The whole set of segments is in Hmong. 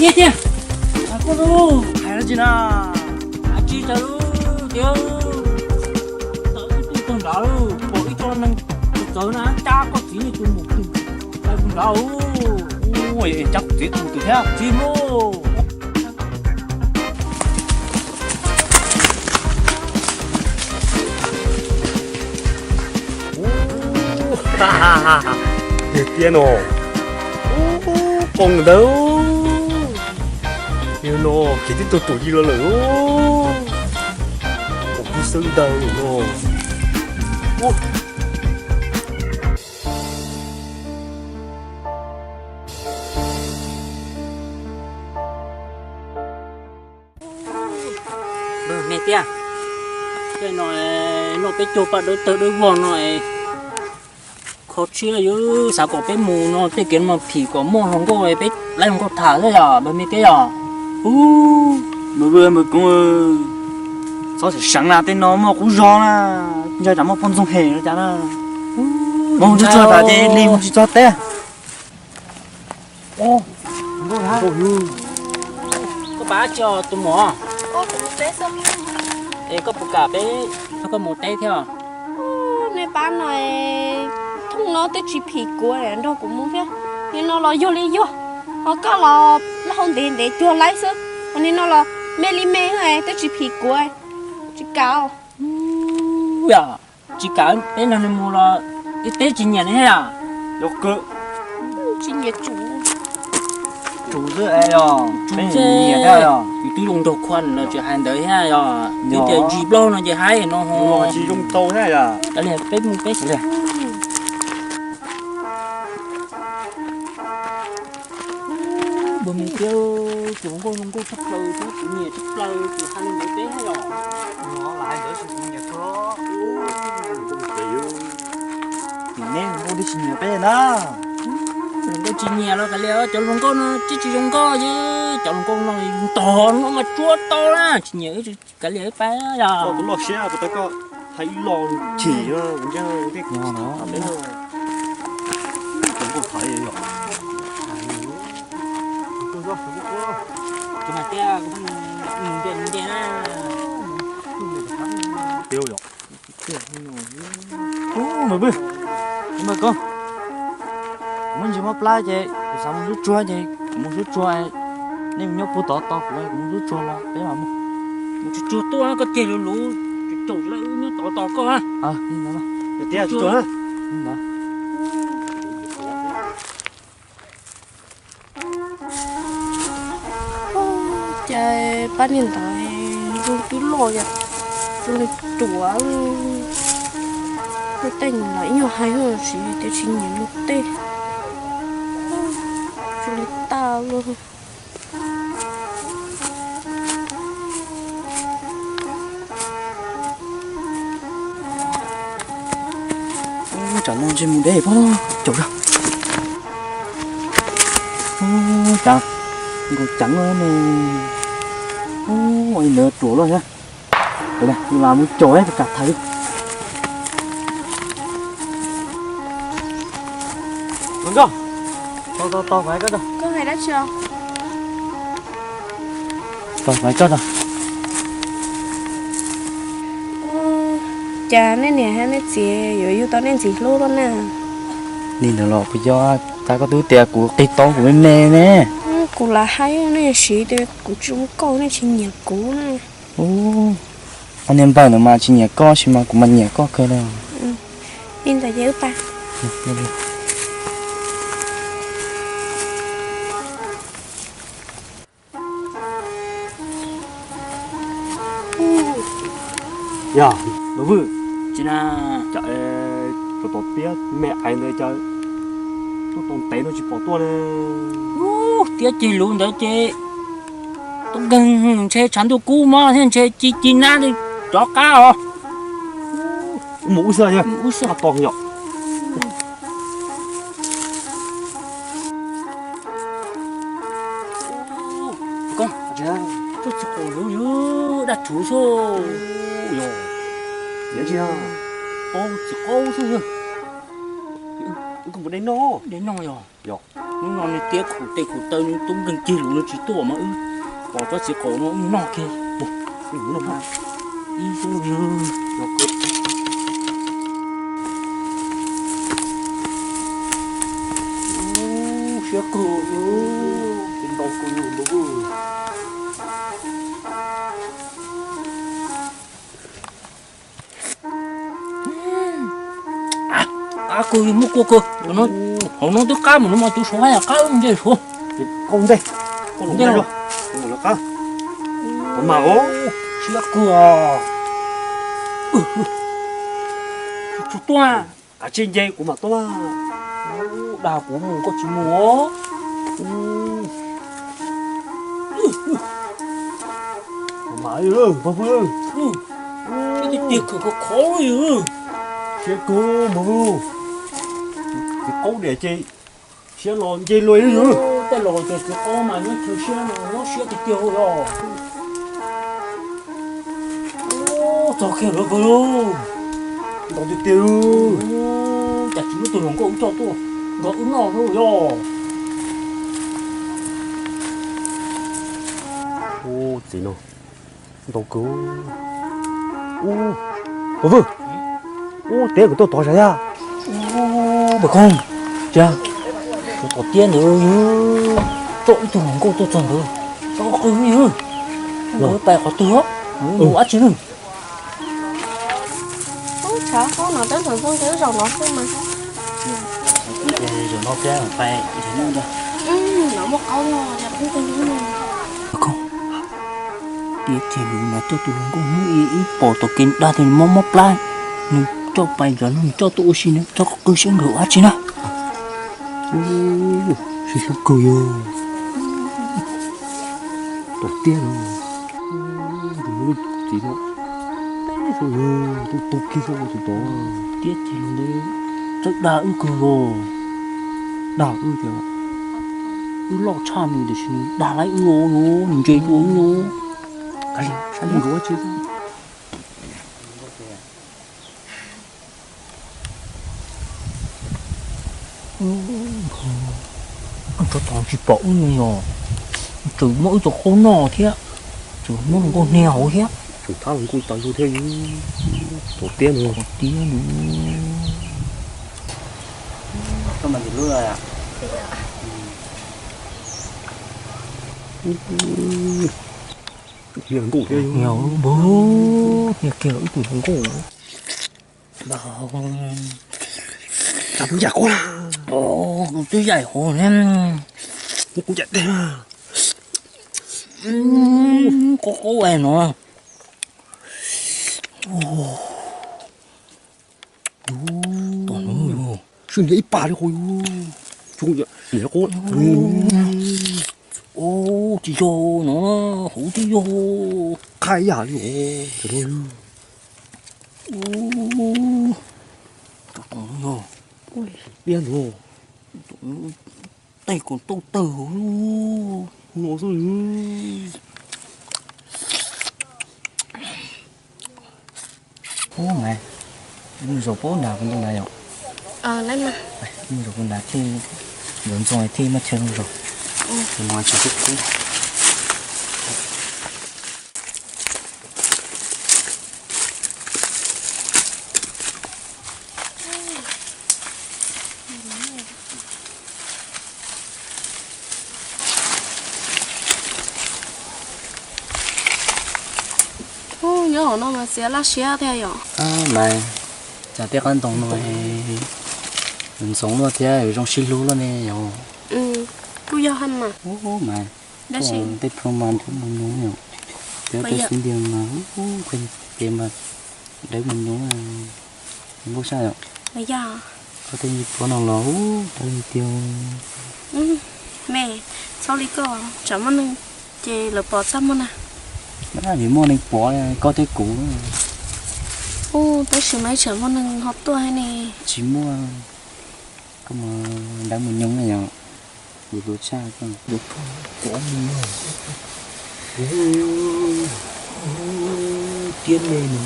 Tiag tiag, koj lub hais dab tsi na? Hais tsis tau tiag, tawm ib tug tag nrad, pom ib co neeg txawv na, cab koj txiv nej tus mus twg, tus nrad, cab kuv txiv tus mus twg thiab tsis mus. Tiag tiag no, qoo ntawd, yog no kev tib tug tus yig los lawm, qoo kub xwb ntag no. Me tiag, tej no noj peb caug paj dawb tawg dawb vog no, kho siab yuav xav kom peb mus no tej kev no phim kom muaj hluas nkauj peb laib hluas nkauj tham xwb yom, npawg me tiag yom. Ub, npawg vwj npawg koob, txhob seev seev na, tej no muaj qub zog na, ntshe tsam muaj poj ntxoog hem no cas na. Mus tsuag tsuag tham ces li mus tsis txog teb. Koj pab tsi tus muam? Es koj puas kam peb coj koj mus teb thiab? Nej pab no, thooj no twb tsis phim kuv nrog kuv mus thiab, nim no los yog li yog, ho koj los laj hau ntev ntev cuag laib xwb, ho nim no los me li me twb tsis phim kuv, tsis kam. Tsis kam peb nrog nws mus los peb tsis nyiam nws thiab yom? Tsis nyiam tsum, tsum xwb es yog peb nyiam thiab yom? Yus twb zoo nraug khuav no tsis hais ntawd thiab yom? Twb tias ntsis plaub no ces haib no ho tsis zoo tau thiab yom? Kav liam peb mus peb xwb. Npawg me tiag, tus hluas nkauj zoo nkauj tshaj plaws thiab kuv nyiam tshaj plaws, tus hais li ntawd peb thiab yom? Tim neb hluas nkauj twb tsis nyiam peb na. Hluas nkauj tsis nyiam los kav liam, cov hluas nkauj no twb tsis zoo nkauj, cov hluas nkauj no ntog no mas tsuab tau na, tsis nyiam wb kav liam wb pab yom. Koj tus loj siab, kuv tau koj hais ib lo chim kuv ntsia tej no. Tus mas tiag, tus mas tiag na. Ub, npawg Pwj, npawg Koob, kuv muaj ntsis mob plab ces kuv xav mus zuj tsuag ces kuv mus zuj tsuag, nej mus nyob puag tod tos kuv, kuv mus zuj tsuag los peb mam mus. Mus tsuag tsuag tuaj, koj ceg luv luv, tsaus tsaus lawm wb nyob tod tos koj. Tiag, tsuag. Cas pab niag ntawd zoo twb loj yom, zoo li ruam. Luag tej los ib nyuag hais tias tsis nyiam luag tej, zoo li tag luag. Tsam no ntsej muag deb pab caum rau. Tsam nkaus ceev ne. Ua li ntawd ruam loj thiab. Los mus caum pab kam tham li. Tos, tos, tos, tos, tos. Cas nej niam thiab nej txiv yuav yug tau nej ntxim hlub loj na? Li ntawd los puas yog, cas koj twb tias kuv qis tau kuv me me ne. Kuv lam hais nej siv tias kuv tsis zoo nkauj nej tsis nyiam kuv na. Ua niag npawg ntawd mas tsis nyiam koj sis mas kuv mas nyiam koj kawg li. Li ntawd ces wb pab. Yog, Npawg Vwj, tsis na, cas tom tom tiab me ais ntawd cas tuaj tau ntev no tsis pom tuaj ne? Ub, tiab ceg lus ntawd ces tuaj nkeeg ntshe tshav ntuj kub mob thiab ntshe ci ci nab rov qab os. Mus wb xwb, mus wb xwb. Koj, koj txiv qaub yog dab tsuv xwb. Yog, yog txiv qaub xwb. Wb kuj mus de noj. De noj yog. Yog. Hnub no nws tiab khum tes khum taw, nws tub nkeeg cig lus nws tsis tuaj mas wb pom tsob txiv qaub no wb noj kiag. Ib tug siab kawg, ntau kawg ntau. Qab kawg, muaj kua kawg. Hauv no twb qab mus no mas tus saud haj yam qab ntej suav. Koj ntej, koj ntej los. Qab mas siab kawg. Tsis tuaj, kav tsij nce kuv mam tuaj. Dag kuv mus koj tsis mus. Mas tiag tiag khov khov li. Siab kawg mas. Txiv qaub diam ces siab los nce luaj li. Tej laus tias txiv qaub mas nyob chaw siab no nyob siab tiag tiag los. Txog kiag lawv kawg lauj. Ntau tiag tiag. Cas tsis muab tus hluas nkauj wb coj tuaj nrog wb noj lauj yog. Ub, txiv no ntau kawg. Ub, Pov Vwj, ub, teb kuv tuaj tod sav yaj. Pov Koob, cia, kuv tom tiab ntawd coj ib tug hluas nkauj tuaj txog ntawd, txhob qw li. Nkawd pais qhov twg, mus dab tsi lawm? Ub, tshav qub no tab tom zoo li zaum no xwb mas. Zaum no thiab pais, no muaj qaub no, tiab tiag lus mas coj tus hluas nkauj hnub ib pom tom kev dag tias nws mob mob plab, nws coj pais ntawd nws coj tuaj ua si, nws txhob qw siab nkawd ua dab tsi na. Ub, siab kawg yog. Tom tiab no, tus txiv no, tus tu kiag xwb tus tod. Tiab tiag lus ntawd txawj dag wb kawg los, dag wb tias wb loj tshaj nws tiam sis nws dag laib wb los, nws ntse dua wb los. Kav liam, saib nws ua dab tsi. Rov tom tsis pom wb li os. Tseem muab wb tus qaub noj thiab, tseem muab hluas nkauj hnia hauv thiab. Tseem thab hluas nkauj tas zog thiab. Tom tiab no, tom tiab no. Hnia nkauj thiab, hnia kiag los wb tus hluas nkauj. Cas kuv yaim qaub na, kuv twb yaim hauv na, kuv yaim teg na, qaub qaub no. Tom no, sib nrhiav ib pas li qub, niam qaub. Tsis yog no, hauv twb yog qhaib yam li os. Tom no yog tiab ntag. Tej kom tauj tawg hauv no xwb. Ub, mas mus zaum pab nrad kuv ntoo nrad yom. Mus zaum pab nrad thiaj yuav ntxoo thiaj muaj chaw mus zaum. Mus tsis kub kub. Ub, nyob hauv no mas xiav laj siab thiab yom. Mas, cas tej qab ntoo no ntxoov luaj thiab zoo sib hlub luaj ne yom. Kuj yog mas. Ub, mas, tej plhu mas nrov mus nyob yom. Tej sib ntiag mas, ces mas dawb mus nyob. Npau saj yom. Koj tej nyiam puab no los dawb tiag. Me, txhob li koj, tsam muaj neeg ces lawv pom txaj muag na. Vim muaj neeg pom koj thiab kuv. Ub, tab sis mas ib tsam muaj neeg ho tuaj thiab ne. Tsis muaj, koj mas dawb mus nyob na yom. Yus tus tshaj koj. Tiab me no.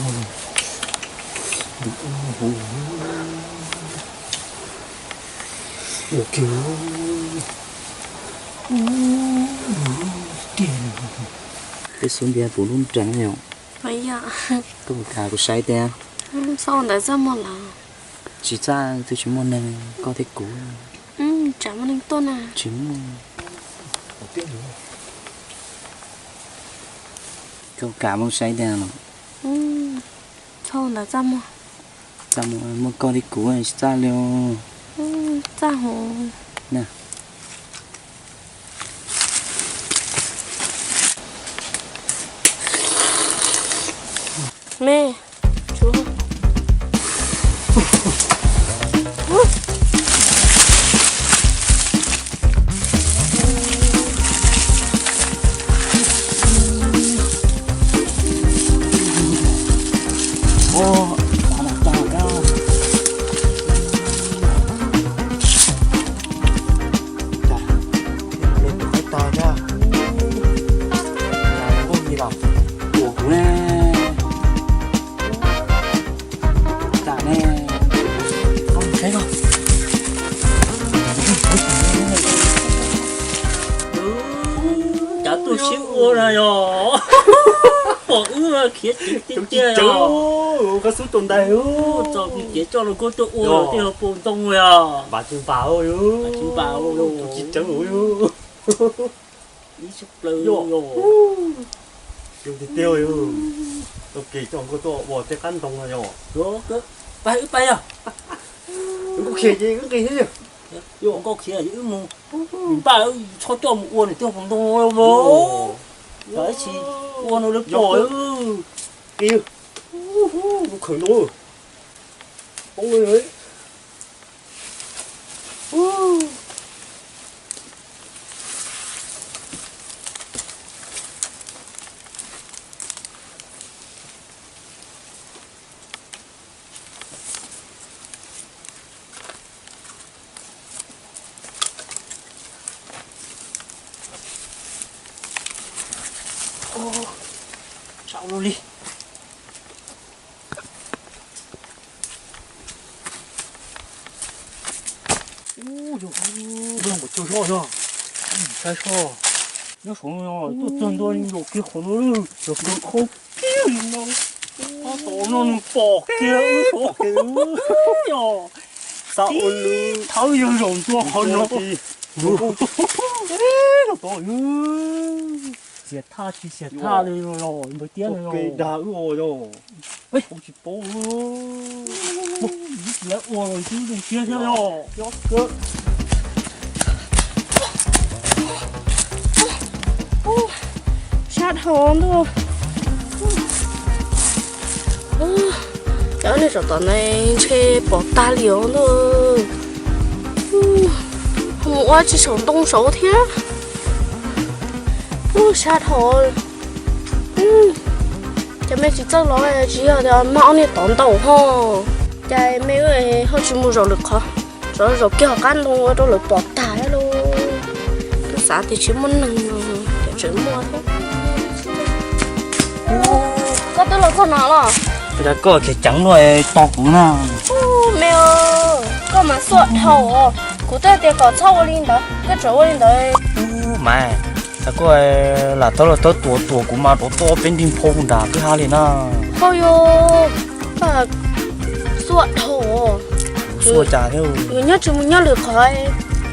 Ua kiag tiag. Peb xub ntiag puv lub nrees yom. Koj puas kam kuv saib tiag? Txhob ua ntawd txaj muag lawm. Tsis txaj twb tsis muaj neeg, koj thiab kuv. Tsam muaj neeg tuaj na. Tsis muaj. Koj kam mus saib tiag los? Txhob ua ntawd txaj muag. Txaj muag, muaj koj thiab kuv tsis txaj li. Txaj hov. Me, tshuav. Ua kuv ne. Tam ne, koj mus saib koj. Cov tuaj sib ua na yog pom wb khiav ceev tiag tiag yog. Koj xub tus ntais txog kev coj los koj tuaj ua tej pom ntoo yog. Npam tsis npam, tsis npam, tsis tseev. Ib sab plaws yog. Tiag tiag, tau kev coj koj tuaj ua tej qab ntoo no yog. Pab wb pab yog. Nkauj khiav ces wb nqis thiab. Nkauj khiav ces wb mus. Npaj wb txhob coj mus ua nws tej hauv ntoo mas. Ib tsis ua no lawv pom. Nqis, mus khawm ntoo. Poob. Tsam ua luaj li. Ub, yog, yog, saib soj, nyob saum no tuaj txog ntua zaum kiag qhov no, zaum kiag qhov kiag li no. Tab tom no nws pom kiag wb saum kiag. Xav ua lwm thawb yog zaum ntua qhov no. Xiam thaj tsis xiam thaj li los npawg Tiab no. Dag wb ua yog. Ub, tsis paub. Lawv ua los xwb tiag thiab yog. Sab dhau ntuj. Cov nej saum tod ne ntshe pom tag li os ntuj. Ho mus ua tsis saum ntoo saud thiab. Ub, sab dhau. Ces mej tsis txawj los tsis yog tias mag ob niag tod ntaus ho. Ces mej ho tsis mus zaum lwm qhov, zaum kiag hauv qab ntoo ua rau lawv pom tag thiab lauj. Twb xav tias tsis muaj neeg no, ces tseem muaj thiab. Koj twb los txog no los? Cas koj khiav ceev luaj tos kuv na. Ub, me, koj mas xuaj dhau os. Kuv twb tias kom txhob ua li ntawd, koj tseem ua li ntawd. Ub, mas, cas koj lam thawb los thawb tuam tuam kuv mas rov tuaj peb nrig nphau nram kwj ha li na. Ho yog, koj xuaj dhau os. Kuv xuaj cas thiab? Yus nyob tsis mus nyob lwm qhov,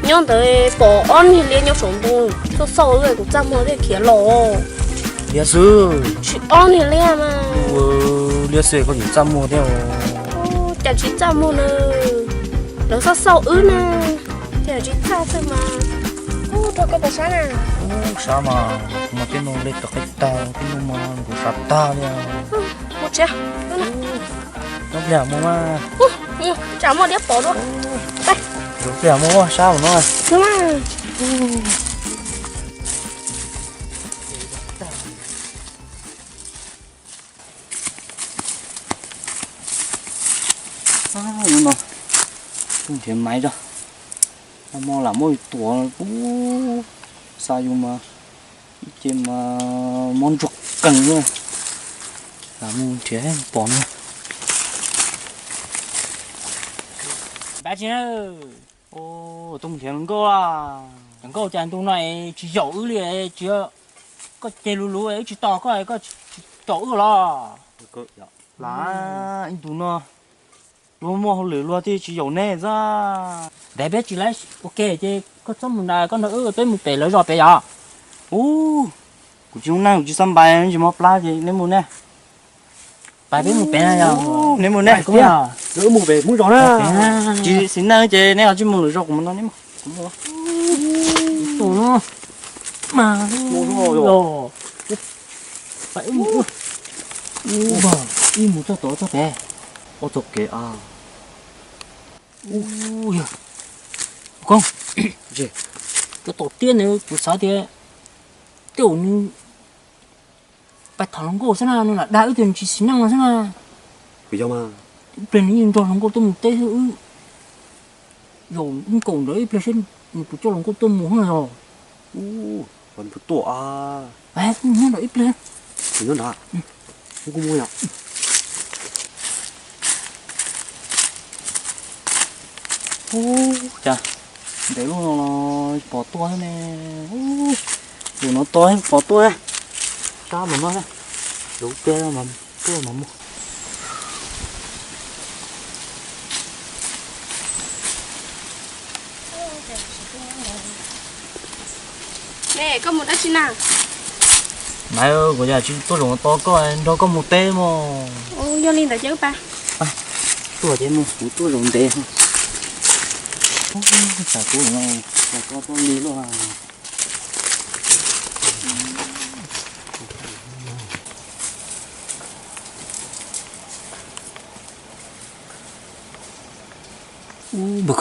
nyob ntawd pom ob niag liab nyob saum ntoo, xauj xauj wb kuv txaj muag thiaj khiav los. Liab xwb. Tsis ob niag liab mas. Liab xwb koj yuav txaj muag thiab. Cas tsis txaj muag na, lawv xauj xauj wb na, cas tsis txaj xwb mas. Ub, rau koj tau sab na. Ub, sab mas, kuv mas tej no li rov qab tag, tej no mas nkuv sab tag li. Mus tsev. Nyob pliag mus mas. Mus, tsam muaj liab pom dua. Nyob pliag mus sab no. Hnub no kuv nrhiav maiv tso, nag hmo lam muab yus tuam, xa yus mas ib ce mas mob ntsuag qees na. Lam mus nrhiav pom no. Npaj tsis na. Tuaj mus nrhiav hluas nkauj a. Hluas nkauj cas ntu no es tsis yaum wb li, tsis, koj ceg luv luv wb tsis tos koj, koj tsis caum wb los? Lam, ib ntu no luag muaj hauj lwm luag thiaj tsis yaum nej xwb. Ntev peb tsis laib ua ke ces koj txhob mus nrad, koj nrog wb peb mus pem lawv zos pem yom. Ub, kuv tsis hnub neej kuv tsis xab npais tsis mob plab ces neb mus nej. Pais peb mus pem na yog. Neb mus nej, wb mus pem Hmoob zos na. Tsis xis neej ces neb ho tsis mus lwm zaus, kuv mus no neb mus. Tus no mas, ib mus txog tod txog pem, ua txog kev a. Koj, cov tom tiab ntawd kuv xav tias tej zaum nws pais tham hluas nkauj xwb na, nws lam dag wb tias nws tsis xis neej no xwb na. Kuv yog mas, ib pliag nws yeej nrog hluas nkauj tuaj mus teb xwb wb. Zaum nkaum ntawd ib pliag seb nws puas coj hluas nkauj tuaj mus os. Ub, nws puas tuaj a? Nyob nrad ib pliag. Nyob nrad. Kuv mus yom. Ub, cas ntev lub no los pom tuaj thiab ne. Ub, zaum no tos pom tuaj. Sab mas no, lub tiag mas tuaj mas mus. Ne, koj mus dab tsi na? Maiv, kuv yam tsis tuaj zaum no tos koj, nrog koj mus teb mog. Yog li ntawd ces wb pais. Tuaj ces mus, kuv tuaj zaum ntev. Xav kuv, xav koj tuaj li luaj. Ub, npawg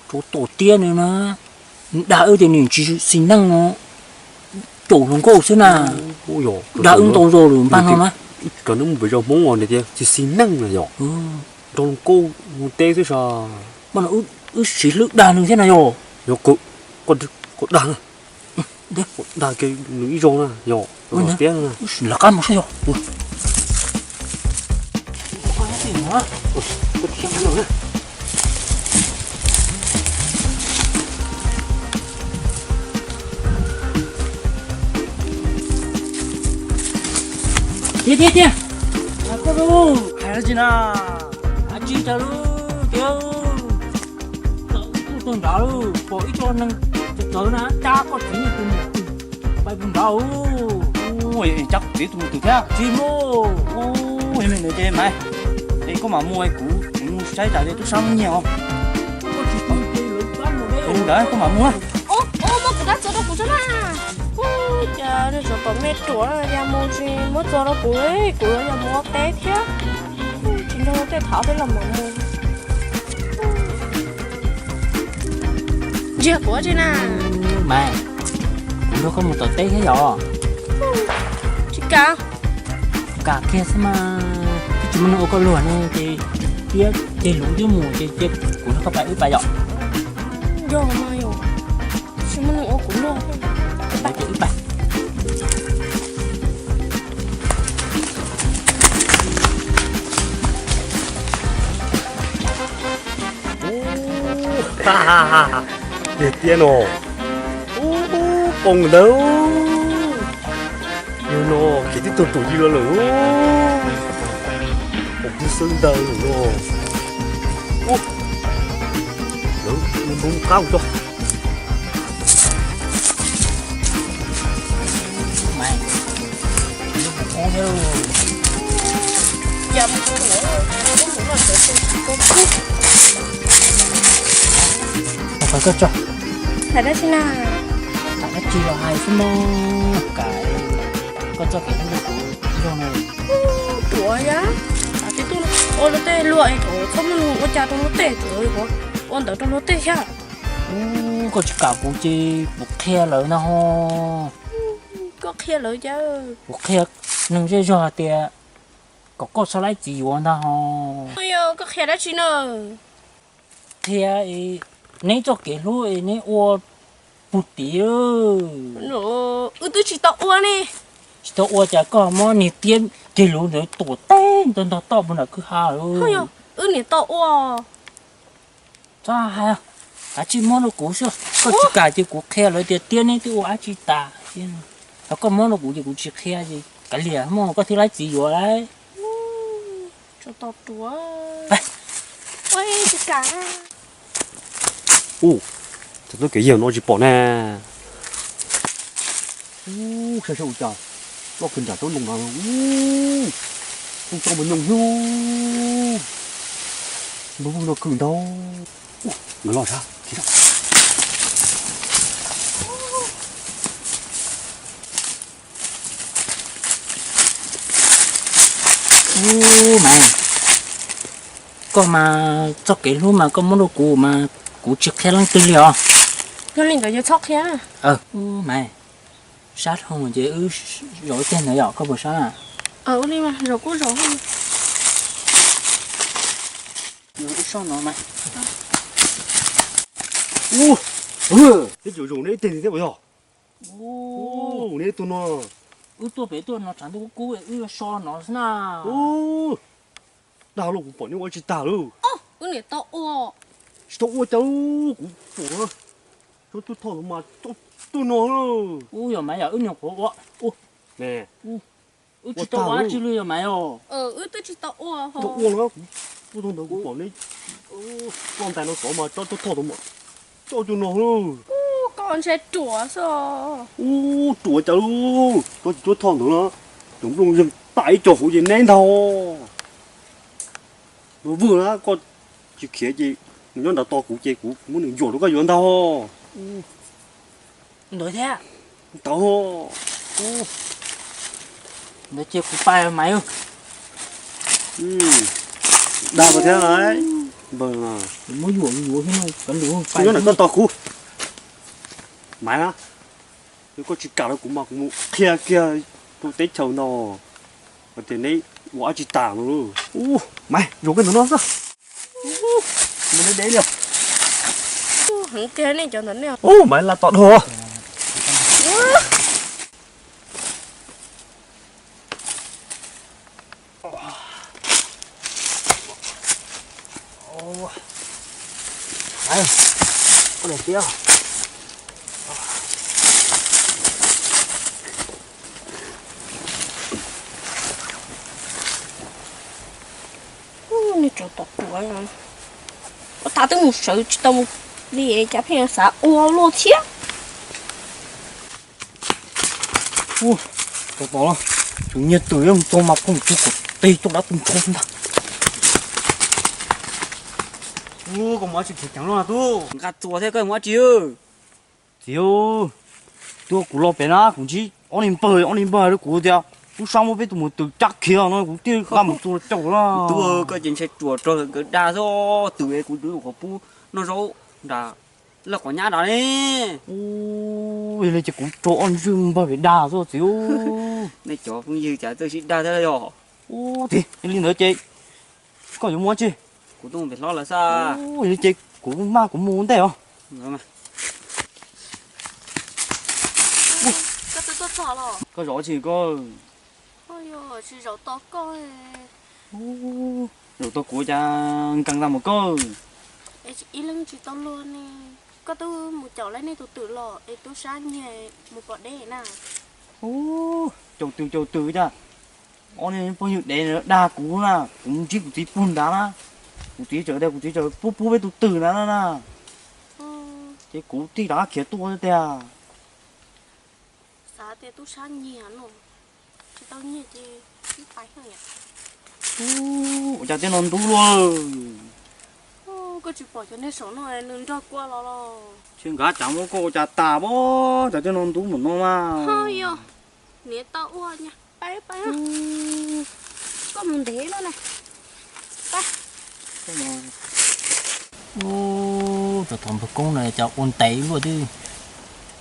Koog, tsov tom tiab no na, dag wb tias nws tsis xis neej no, caum hluas nkauj xwb na. Dag wb ntau zaus lawm npag no na. Cov nws mus pem zos Hmoob os, nws tias tsis xis neej na yom. Nrog hluas nkauj mus teb xwb sas. Mas no wb siv hlwb dag nws thiab na yom. Yog, koj dag na. Dag kiag nws ib zaug na yom, los tiab na. Lawv qab mus saib yog. Tiag tiag tiag. Koj lub hais dab tsi na? Dab tsi cas lub tiag. Tawm tuaj txog nrad lawm, pom ib co neeg txawv txawv na, cab koj txiv tus mus pais puag nrad. Cab kuv txiv tus mus twg thiab? Tsis mus. Ub, yog li ntawd ces mas, es koj mam mus es kuv tseem mus saib tsam li tub sab muaj nyiaj os. Tus ntawd koj mam mus. Ub, muab kuv dab txo rau kuv tso na. Ub, cas nej tsov tom me ruam ya mus tsis muab txo rau kuv, kuv yuav mus ua teb thiab. Tsis nrog luag tej thaum peb los mam mus. Ntsiag kuv tsi na. Mas, kuv nrog koj mus tom teb thiab yom? Tsis kam. Kam kiag xwb mas, twb tsis muaj neeg ua koj luag ne ces, tiab ceg luv twb mus ces cia kuv nrog koj pais wb pais yom. Yog mas yom, tsis muaj neeg ua kuv luag. Pais ces wb pais. Tiag tiag no. Ub, poob ntawd. Yog no, kev tib tug tus yig los lawm. Poob twb xwb ntawd no. Ub, lawv mus qab mus tso. Hais dab tsi na? Hais dab tsi los hais xwb mog, kam koj txoj kev hlub rau kuv zoo na. Tuav yam, ua luag tej luag es txhob muaj neeg ua cas rau luag tej, txawm ua ntawd rau luag tej thiab. Ub, koj tsis kam kuv ces kuv qhia lawv na ho. Koj qhia lawv cas? Kuv qhia neeg zej zog hais tias kom koj txhob laib txiv yuav ntag ho. Yog koj qhia dab tsi na? Qhia neb txoj kev hlub es neb ua puag tid. Wb twb tsis tau ua ne. Tsis tau ua cas koj muab niag tiab ceg luv ntawd tuam teb ntog ntog toj puag nram kwj ha lawm. Wb niam tau ua. Txhob hais, kav tsij muab rau kuv xwb. Koj tsis kam ces kuv qhia lawv tias tiab neb twb ua dab tsi tas. Ho koj muab rau kuv ces kuv tsis qhia ces kav liam, muaj koj thiaj laib txiv yuav lauj. Tsis kam. Ub, cov txoj kev yawg no tsis pom na. Ub, saib saib ua cas loj kawg nram tsob ntoo no. Ub, ub, tsob npawg nyooj xwb. Npawg vwj no khwm ntau. Ub, nkawd los sab. Ub, Maiv, koj mas txoj kev hlub mas koj muab rau kuv mas kuv tsis qhia leej twg li os. Yog li ntawd yog txhob qhia. Ub, Maiv, sab dhau ces wb zaum ib teg ntawd yom, koj puas sab? Ua li mas zaum kuj zaum. Ub, sab no mas. Ub, twb zaum zaum neb ib teg thiab puas yog? Neb tuaj no. Wb tuaj pem tuaj no tshav ntuj kub kub wb yuav so no xwb na. Ub, dag lauj, kuv pom neb ua tsis tag lauj. Wb niam tau ua. Tsis tau ua cas lauj, kuv pom tsob tuaj thoj ntawd mas tsob tuaj no lauj. Ub, yog mas yog wb niam qhuav ua. Wb tsis tau ua dab tsi li yog mas yog. Wb twb tsis tau ua. Tau ua no kuv tuaj txog ntawd kuv pom neb toj ntais no tod mas tsob tuaj thoj ntawd mas tsob tuaj no lauj. Koj ntshe ruam xwb. Ub, ruam cas lauj, tsob tsis tsob thoj ntawd na, cov nplooj yeeg tas ib co hauv ces neb ntag. Npawg vwj na, koj tsis khiav ces nws nyob nram tos kuv ces kuv muab nws yuam rau koj yuav ntag. Ntawd thiab. Ntawd. Ntawd ces kuv pais mas. Dag thiab npawg. Muab yuam yuav thiab no, nyob nram koj tos kuv. Maiv na, yog koj tsis kam los kuv mas kuv mus qhia kiag rau teb chaws no hais tias neb ua dab tsi tas no. Maiv, zaum koj ntawm no xwb. Mus deb deb li. Heev tiag nej cov ntawm nej. Ub, Maiv la tom dhau. Nej tsov tom tuav, ua tas twb mus sawv tsis tau mus li cas pheej xav ua luaj thiab. Ua, tsov tom, tseem nyiag twm mus txog mas pheej tsuj kom teg coj dab tu nrho ntag. Ua, koj mus dab tsi khiav ceev luaj tub? Nqa txuas thiab koj mus dab tsi? Txiv, tuaj kuv los pem na kuv ntsib ob niag npawg, ob niag npawg hais rau kuv tias tub sab muab peb tus muam twm cab khiav no kuv thiaj nqa mus txua caum na. Tub, koj ces ntshai ruam rau nkawd dag xwb, twm es kuv twb qhuav pub noj zaub nram lawj qhov nyab nrad ne. Ub, yog li ces kuv rau ob niag npawg pem dag xwb txiv. Nej cov phooj ywg cas txawj sib dag thiab yog? Ub, txiv, yog li ntawd ces koj yuav mus dab tsi? Kuv tuaj mus pem hlob lawv xwb. Ub, yog li ces kuv maj kuv mus ua ntej os. Koj zaum dab tsi koj? Tsis zaum tos koj. Zaum tos kuv cas nkees tag mus koj. Es ib leeg tsis tau luag ne. Koj twb mus caum lawv nej tus twm los es tub sab nyiag mus pom deb na. Caum twm caum twm cas. Ob niag phooj ywg dev dag kuv na, kuv mus ntsib kuv txiv puag nrad na. Kuv txiv txawm tias kuv txiv txawm pub pub peb tus twm ntawd na. Ces kuv thiaj rov qab khiav tuaj tiag. Xav tias tub sab nyiag no, tsis tau nyiag ces wb pais. Ua cas tej no ntub luaj. Koj tsis pom cov niag saum no nws nrog kua los los. Ces nkawd cas muab koj ua cas tas pob, cas tej no ntub npaum no mas. Ho yog, niam tau ua nyab pais pais. Koj mus ntev luaj na. Cov thov npawg Koob no cas ua ntev luaj twb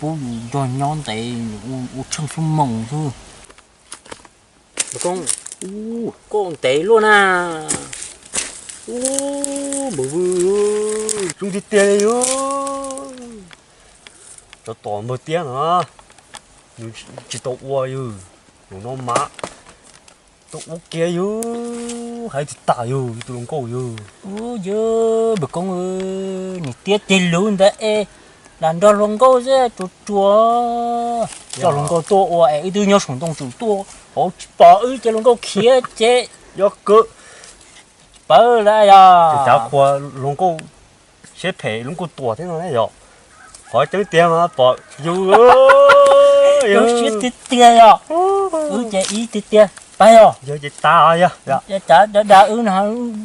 pub yus nrog nyob ntev, ua tsheej xuab moos xwb. Npawg Koob, koj ua ntev luaj na. Ub, npawg Vwj, zoo tiag tiag li. Cov tom npawg Tiab no, nws tsis tau ua yus, nws no mas tau ua kiag yus. Hais tiag tas yog tus hluas nkauj yog. Ub, yog pem koob, niam tiab ceg lus ntawd es lam nrog hluas nkauj xwb, tsuas tsuas coj hluas nkauj tuaj ua es wb twb nyob saum ntoo tsum tuaj hauv tsis pom wb ces hluas nkauj khiav ces. Yog kawg. Pawg lawm yog. Cas qhua hluas nkauj siab phem hluas nkauj tuag thiab no yog. Qhov tseeb tiag mas pom yus. Yus siab tiag tiag yog. Wb ces ib tiag tiag pab yog. Yog ces tas yog. Cas dag wb no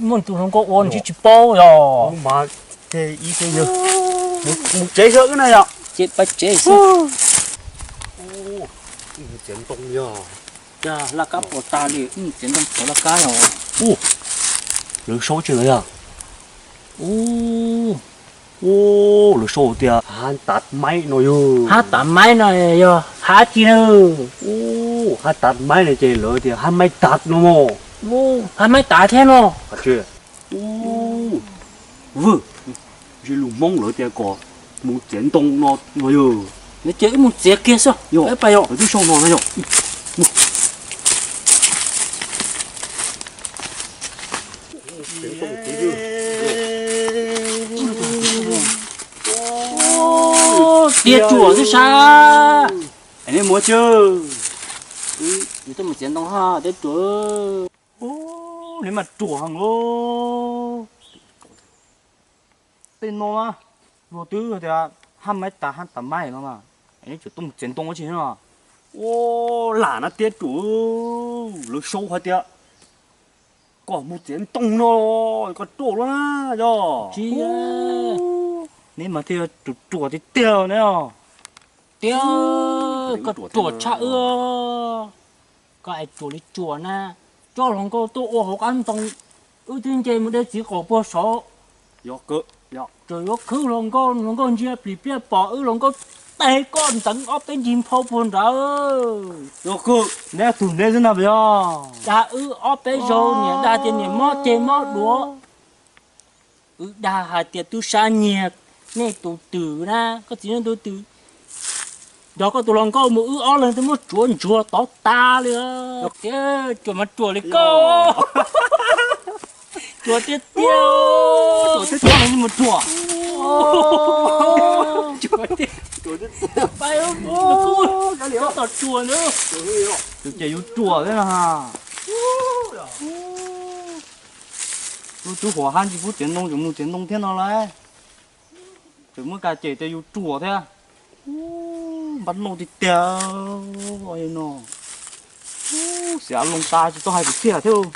muaj tus hluas nkauj ua ntshe tsis paub yog. Mas ces ib tiag yog. Mus tsev xwb wb na yog. Ces pab tsev xwb. Txiav ntoo yog. Cas laj kab puas tas li, txiav ntoo puas laj kab yog. Lawv sau tsis lawm yog. Ub, lawv sau tias hab tav maib no yog. Hab tav maib no yog hab tsi na? Ub, hab tav maib no ces lawv tias hab maib tav no mog. Hab maib tav thiab no. Ub, vwm, ntshe lus Hmoob lawv tias kom mus txiav ntoo no no yog. Ces wb mus txiav kiag xwb. Yog, pab yog, lawv twb sau no na yog. Tiag tsuas xwb sas. Nej mus tsi, yus tuaj mus txiav ntoo hab tiag tsuas. Neb mas ruam heev os. Tej no mas luag twb tias hab maib tas hab tav maib no mas, neb tseem tuaj mus txiav ntoo dab tsi no? Ua lam na tiag tsuas, lawv sau hais tias kom mus txiav ntoo no, koj ruam luaj na yog. Tsis, neb mas thiaj ruam ruam tiag tiag ne os. Tiag, koj ruam tshaj wb. Koj es ruam li tsuas na, coj hluas nkauj tuaj ua hauv qab ntoo, wb twb nce mus de txiv qaum puag saud. Tseem yuav khwb hluas nkauj, hluas nkauj ntsia plis pliaj pom wb, hluas nkauj teg koj ntxeev ob peb ncig nphau puag nrad. Neb tug neb xwb na yog. Dag wb ob peb zaug niam dag tias niam mob ceg mob duav. Wb dag hais tias tub sab nyiag nej tus twm na, koj txiv nej tus twm. Nrog koj tus hluas nkauj mus wb ob leeg twb muab tsuav ntsuag tov tas li. Tiag, tsuas mas tsuas li koj. Tsuas tiag tiag. Tsuas tiag tiag, mus tsuas. Tos tsuas na. Ces yus tsuas thiab no. Lub tub huam hab ntsis pub txiav ntoo, tseem mus txiav ntoo thiab no lauj. Tseem muab kas cem tias yus ruam thiab. Npab nauj tiag tiag no. Xiav loo tas tsis tau hais kwv txhiaj thiab.